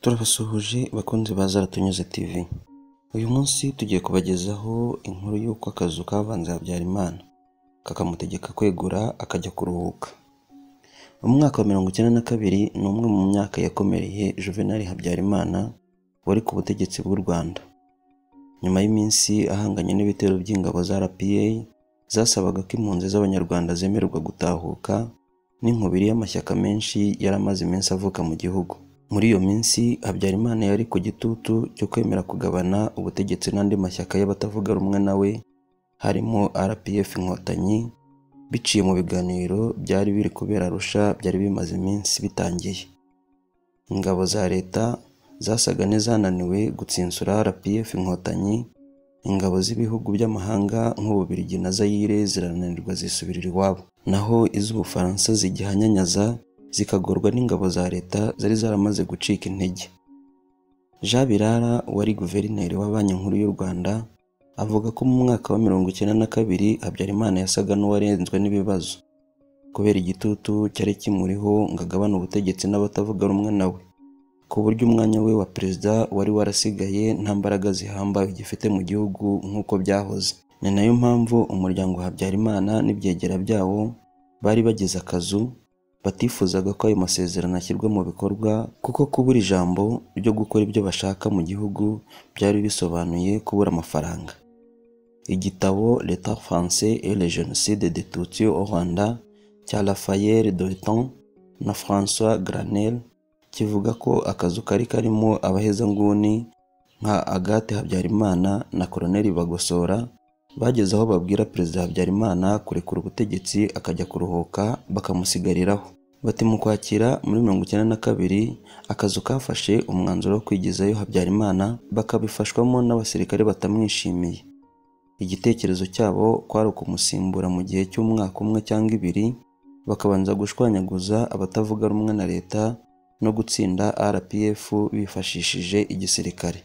Turabasuhuje bakunzi ba Zaratunyuze TV. Uyu munsi tugiye kubagezaho inkuru y'uko akazu kavanze Habyarimana kakamutegeka kwegura akajya kuruhuka. Mu mwaka wa 1992 ni umwe mu myaka yakomereye Juvenal Habyarimana wari ku butegetsi bw'u Rwanda. Nyuma y'iminsi ahanganye n'ibitero by'ingabo za RPA zasabaga ko impunzi z'Abanyarwanda zemererwa gutahuka, n'inkubiri y'amashyaka menshi yari amaze iminsi avuka mu gihugu. Muri iyo minsi Habyarimana yari ku gitutu cyo kwemera kugabana ubutegetsi n'andi mashyaka y'abatavuga rumwe nawe, harimo RPF Inkotanyi, biciye mu biganiro byari biri kubera Arusha byari bimaze iminsi bitangiye. Ingabo za leta zasaga n'izananiwe gutsinsura RPF Inkotanyi, ingabo z'ibihugu by'amahanga nk'Ububiligi na Zaire zirananirwa zisubirira iwabo. Naho iz'Ubufaransa zigihanyanyaza zikagorwa n'ingabo za leta zari zaramaze gucika intege. Jean Birara wari guverineri wa Banki Nkuru y'u Rwanda avuga ko mu mwaka wa 1992 Habyarimana yasaga n'uwarenzwe n'ibibazo kubera igitutu cyari kimuriho ngo agabane ubutegetsi n'abatavuga rumwe nawe, ku buryo umwanya we wa perezida wari warasigaye nta mbaraga zihambaye ugifite mu gihugu nk'uko byahoze. Ni nayo mpamvu umuryango wa Habyarimana n'ibyegera byawo bari bagize akazu batifuzaga ko ayo masezerano ashyirwa mu bikorwa, kuko kubura ijambo ryo gukora ibyo bashaka mu gihugu byari bisobanuye kubura amafaranga. Igitabo L'État français et le génocide des Tutsis au Rwanda cya Raphaël Doiton na François Granel kivuga ko akazu kari karimo abahezanguni nka Agathe Habyarimana na Colonel Bagosora bageze aho babwira Perezida Habyarimana kurekura ubutegetsi akajya kuruhuka bakamusigariraho. Bati mu Kwakira muri 1992 akazu kafashe umwanzuro wo kwigizayo Habyarimana bakabifashwamo n'abasirikare batamwishimiye. Igitekerezo cyabo kwari ukumusimbura mu gihe cy'umwaka umwe cyangwa ibiri, bakabanza gushwanyaguza abatavuga rumwe na leta no gutsinda RPF bifashishije igisirikare.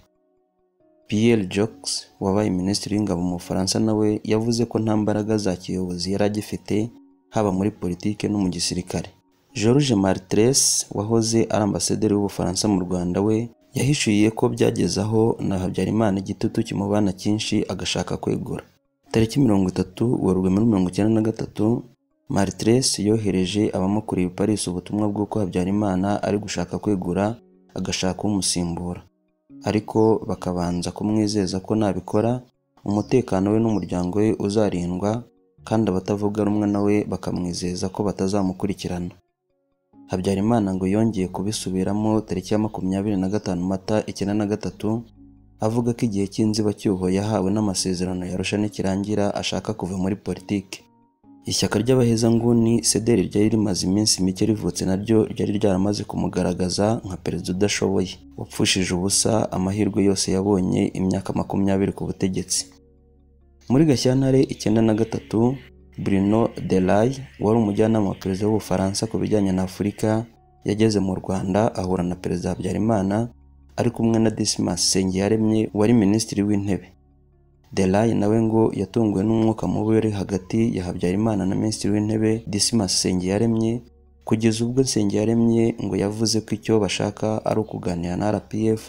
Pierre Jox wabaye minisitiri w'ingabo mu Bufaransa nawe yavuze ko nta mbaraga za kiyobozi yari agifite haba muri politike no mu gisirikare. Georges Martres wahoze ari ambasaderi w'Ubufaransa mu Rwanda we yahishuye ko byageze aho na Habyarimana igitutu kimubana cyinshi agashaka kwegura. Tariki 30 Werurwe muri 1993 Martres yohereje abamukuriye i Paris ubutumwa bw'uko Habyarimana ari gushaka kwegura agashaka umusimbura, ariko bakabanza kumwizeza ko nabikora umutekano we n'umuryango we uzarindwa, kandi abatavuga rumwe nawe bakamwizeza ko batazamukurikirana. Habyarimana ngo yongeye kubisubiramo tariki ya 25 Mata 1993 avuga ko igihe cy'inzibacyuho yahawe n'amasezerano ya Arusha nikirangira ashaka kuva muri politiki. Ishyaka ry'abahezanguni CDR ryari rimaze iminsi mike rivutse naryo ryari ryaramaze kumugaragaza nka perezida udashoboye wapfushije ubusa amahirwe yose yabonye imyaka 20 ku butegetsi. Muri Gashyantare 1993 Bruno Delaye wari umujyanama wa perezida w'Ubufaransa ku bijyanye na Afurika yageze mu Rwanda ahura na Perezida Habyarimana ari kumwe na Dismas Nsengiyaremye wari minisitiri w'intebe. Delaye nawe ngo yatunguwe n'umwuka mubi wari hagati ya Habyarimana na minisitiri w'intebe Dismas Nsengiyaremye, kugeza ubwo Nsengiyaremye ngo yavuze ko icyo bashaka ari ukuganira na RPF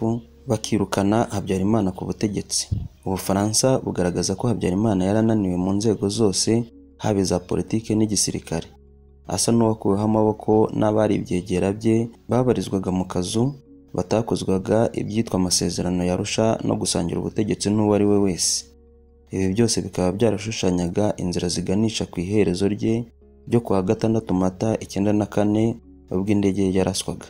bakirukana Habyarimana ku butegetsi. Ubufaransa bugaragaza ko Habyarimana yarananiwe mu nzego zose haba iza politike n'igisirikare, asa n'uwakuweho amaboko n'abari ibyegera bye babarizwaga mu kazu batakozwaga ibyitwa amasezerano ya Arusha no gusangira ubutegetsi n'uwo ari we wese. Ibi byose bikaba byarashushanyaga inzira ziganisha ku iherezo rye ryo kuwa 6 Mata 1994 ubwo indege ye yaraswaga.